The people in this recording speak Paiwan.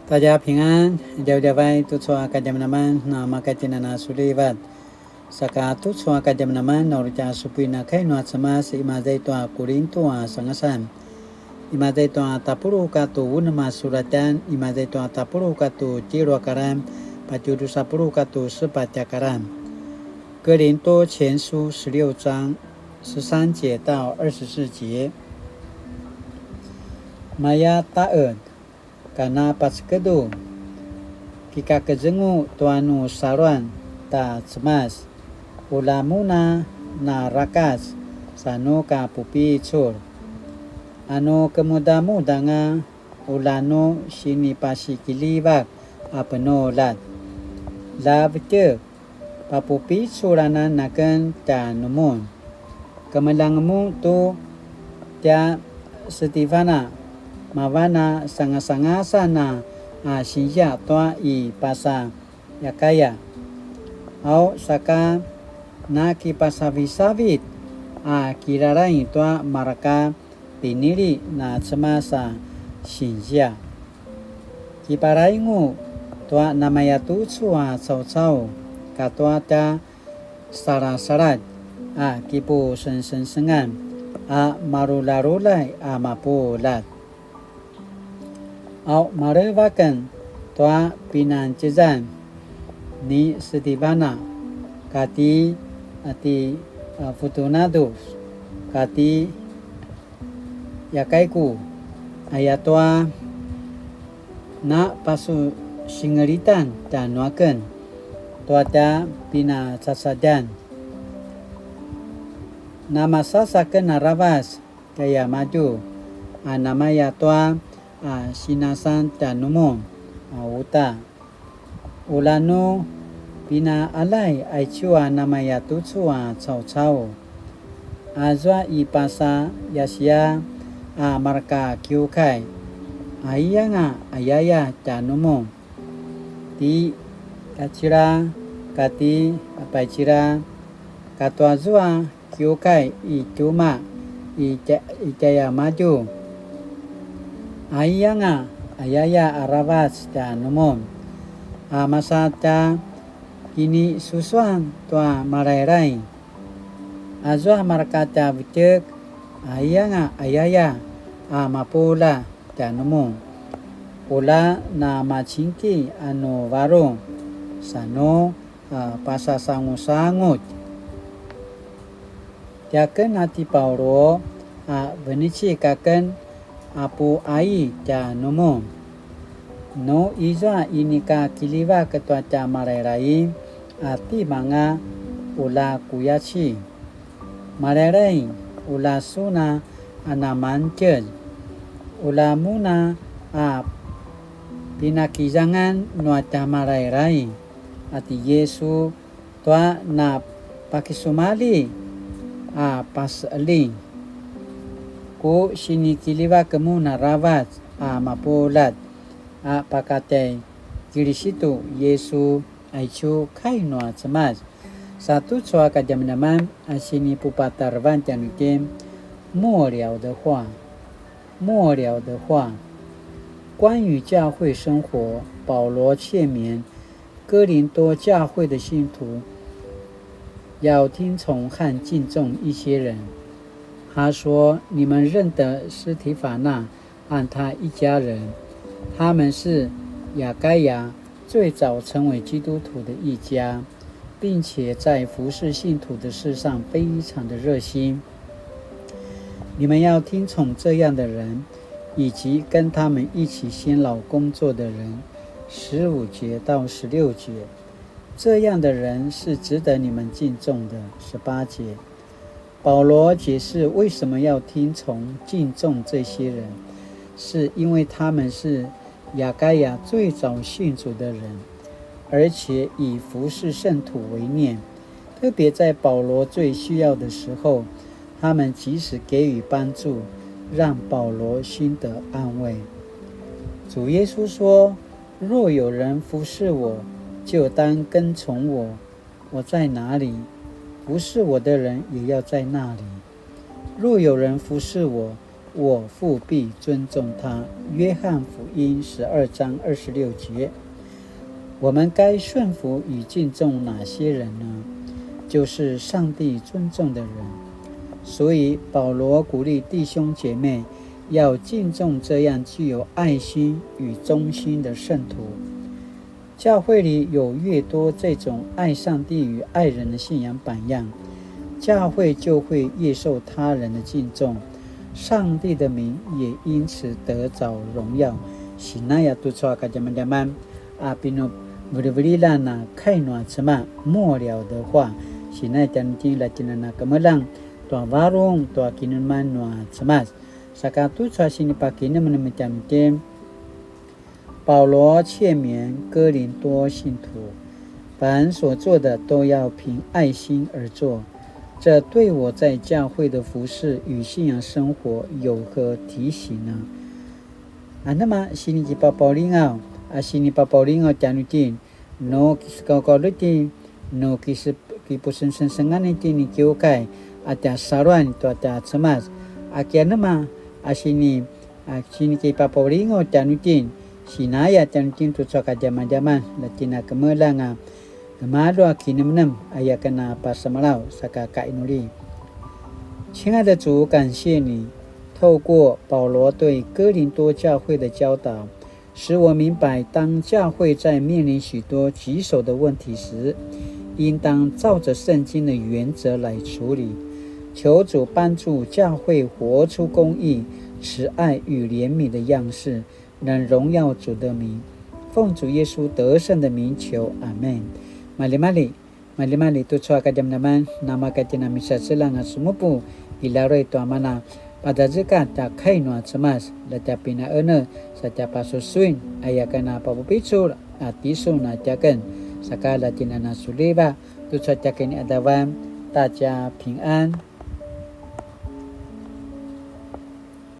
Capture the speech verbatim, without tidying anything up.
大家平安, djavadjavay tucu a kadjamadjaman na makatjinana sulivat. Saka tucu a kadjamadjaman na uri tja supuin a kai nua Cemas imaza i tua Kurintu a sangasan. Imaza i tua tapuluq katua unem a suratjan, imaza i tua tapuluq katua tjelu a karan, patje drusa puluq katua sepatj a karan. 哥林多前书十六章十三节到二十四节。Maya taqed, kana pacekedu, kikakezengu tua nu saluan ta Cemas, ula mun a na rakac sa nu ka pupicul. A nu kemudamudanga ula nu sinipasikiljivak a penuljat. Lja vetjek, papupiculanan aken tjanumun. Kemeljang mun tu tja Setifana, mavan a sangasangasan a, a sinzia tua i pasa Yakaya. Au saka nakipasavisavit a kilalaing tua marka pinili na Cemas a sinzia. Kiparaingu tua namayatucu a caucau katua tja salasaladj a kipusengsengsengan a maruljaruljai a mapuljat. Au maleva aken tua pinangtjezan ni Setifana kati, a ti, a, Futunadus kati Yakaiku, ayatua na pasusingelitan tjanuaken tua tja pinacacadjan. Namasasaken aravac tjaiamadju a namaya tua a sinasan tjanumun a uta. Ula nu pinaqaljai aicu a namayatucu a caucau. Azua i pasa Yasia a marka kiukai, aiyanga ayaya tjanumun. Ti Kacila kati Paicila, katuazua kiukai i tjumaq i tja-, i tjaiamadju. Aiyanga ayaya aravac tjanumun a masa tja kinisusuan tua Malailai. Azua marka tja vetjek, aiyanga ayaya a mapuljat tjanumun. Ula na macingki a nu varung, sa nu a pasasangusangutj. Tiaken a ti Paulu a venecik aken a puai tjanumun. Nu izua inika kiljivak tua tja Malailai a timanga ula kuyaci. Malailai, ula sun a namangtjez. Ula mun a pinakizangan nua tja Malailai a ti Yisu tua na pakisumalji a paseqeljing. Ku sinikiljivak mun aravac a mapuljat a pakatjai Kilisitu Yisu, aicu kai nua Cemas. Sa tucu a kadjamadjaman a sinipupatarevan tjanuitjen, 末了的话。末了的话。关于教会生活，保罗劝勉哥林多教会的信徒要听从和敬重一些人。他说：“你们认得斯提法那和他一家人，他们是亚该亚最早成为基督徒的一家，并且在服侍信徒的事上非常的热心。你们要听从这样的人，以及跟他们一起辛劳工作的人。”十五节到十六节，这样的人是值得你们敬重的。十八节，保罗解释为什么要听从、敬重这些人，是因为他们是亚该亚最早信主的人，而且以服侍圣徒为念。特别在保罗最需要的时候，他们及时给予帮助，让保罗心得安慰。主耶稣说：“若有人服侍我，就当跟从我。我在哪里，服侍我的人也要在那里。若有人服侍我，我父必尊重他。约翰福音十二章二十六节。我们该顺服与敬重哪些人呢？就是上帝尊重的人。所以保罗鼓励弟兄姐妹要敬重这样具有爱心与忠心的圣徒。教会里有越多这种爱上帝与爱人的信仰榜样，教会就会越受他人的敬重，上帝的名也因此得着荣耀。Sinaya tucu a kadjamadjaman a pinuvelivelila na kai nua Cemas, 末了的话, sinaya tjanuitjen la tjinana kemeljang tua varung tua kinemenem nua Cemas. Saka tucu a sinipakinemenem tjanuitjen, 保罗劝勉哥林多信徒，凡所做的都要凭爱心而做。这对我在教会的服事与信仰生活有何提醒呢？Anema sinikipapaulingaw, a sinikipapaulingaw tjanuitjen, nu kisekaukaulitjen, nu kise-, kipusengsengan itjen i kiukai, a tja saluan tua tja Cemas, a kianema, a sini, a sinikipapaulingaw tjanuitjen, sinaya tjanuitjen tucu a kadjamadjaman, la tjinana kemeljang a gemalju a kinemenem, aya ken a pasemalaw, saka kainuli. 亲爱的主，感谢你，透过保罗对哥林多教会的教导， 使我明白，当教会在面临许多棘手的问题时，应当照着圣经的原则来处理。求主帮助教会活出公义、慈爱与怜悯的样式，能荣耀主的名。奉主耶稣得胜的名求，阿们。Malimali. Malimali tucu a kadjamadjaman, namaka tjina misaselang a semupu, i ladruq tua mana padazeka tja kai nua Cemas, la tja pinaene, sa tja pasusuin, aya ken a papupicul, a tisun a tjaken, saka la tjinana suliva, tucu a tjaken i adavan, ta tja pingan.